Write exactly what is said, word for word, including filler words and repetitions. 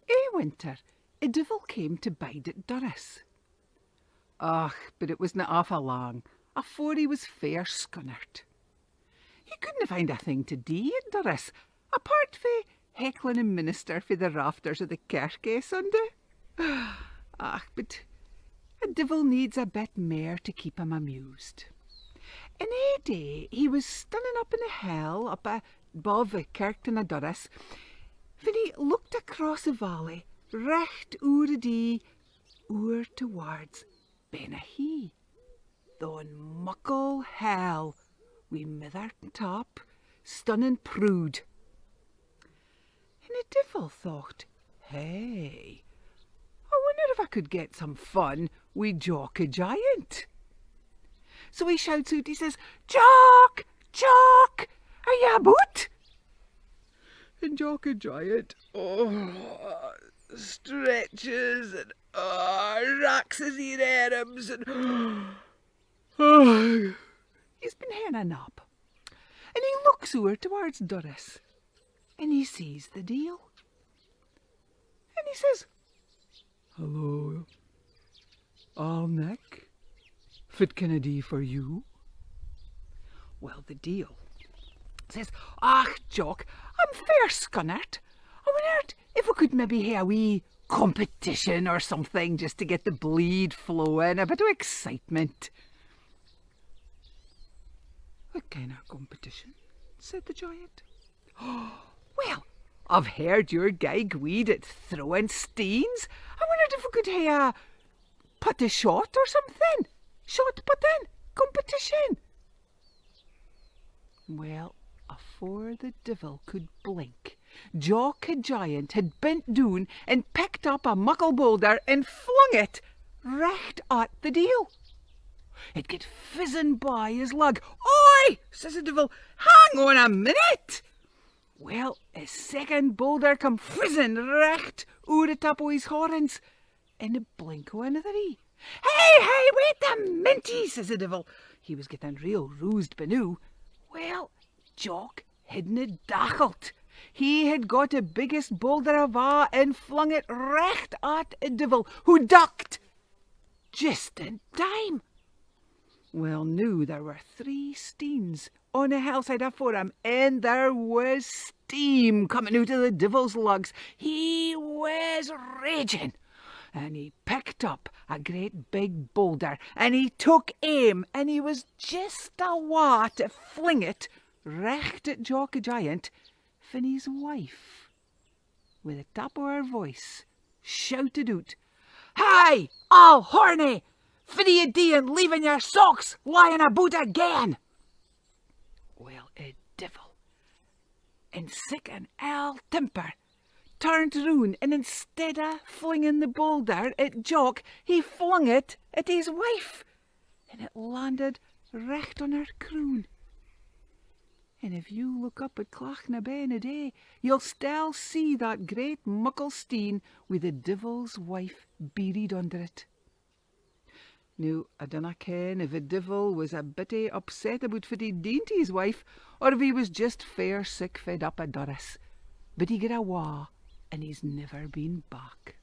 Ae winter, a divil came to bide at Durris. Och, but it wasna awfu lang afore he was fair scunnert. He couldna find a thing to dee at Durris, apart fae hecklin a minister fae the rafters o the kirk ae Sunday. Ach, but a divil needs a bit mair to keep him amused. An ae day he was stannin up in the hill up above the kirk in Durris, when he looked across the valley, richt ower the Dee, ower towards Benahee. Thon muckle hill, wi Mither Top stannin prood. And the divil thocht, "Hey, I wonder if I could get some fun wi Jock the Giant." So he shouts oot, he says, "Jock! Jock! Are you aboot?" And Jock the Giant, oh, stretches and, oh, racks his ain arms and, oh, he's been having a nap. And he looks ower towards Durris and he sees the deil. And he says, "Hello, Aul Nick. Fit can I dee for you?" Well, the deil says, "Ach, Jock, I'm fair scunnert. I wonnered if we could maybe hae a wee competition or something just to get the bleed flowing, a bit of excitement." "What kind of competition?" said the giant. "Well, I've heard you're gey gweed at throwing steens. I wonnered if we could hae a put a shot or something. Shot putting competition." Well, afore the divil could blink, Jock the Giant had bent doon and picked up a muckle boulder and flung it richt at the deil. It gaed fizzing by his lug. "Oi!" says the divil, "hang on a minute!" Well, a second boulder come fizzing richt ower the top o his horns in the blink o another ee. "Hey, hey, wait a minty," says the divil. He was getting real roosed by noo. Well, Jock hadna dachled. He had got the biggest boulder of aa and flung it richt at the divil, who ducked just in time. Well, noo there were three steens on the hillside afore him, and there was steam coming oot o the divil's lugs. He was raging, and he picked up a great big boulder, and he took aim, and he was just awa to fling it richt at Jock the Giant, fin his wife, wi the top o her voice, shouted oot, "Hi, aul horny! Fit are ye deein leaving your socks lying aboot again?" Well, a divil, in sic an ill temper, turned roon, and instead o flinging the boulder at Jock, he flung it at his wife, and it landed richt on her croon. And if you look up at Clachnaben a day, you'll still see that great muckle steen wi the divil's wife buried under it. Noo, I dinna ken if the divil was a bittie upset aboot fit he'd deen to his wife, or if he was just fair sick fed up o Durris, but he gaed awa, and he's never been back.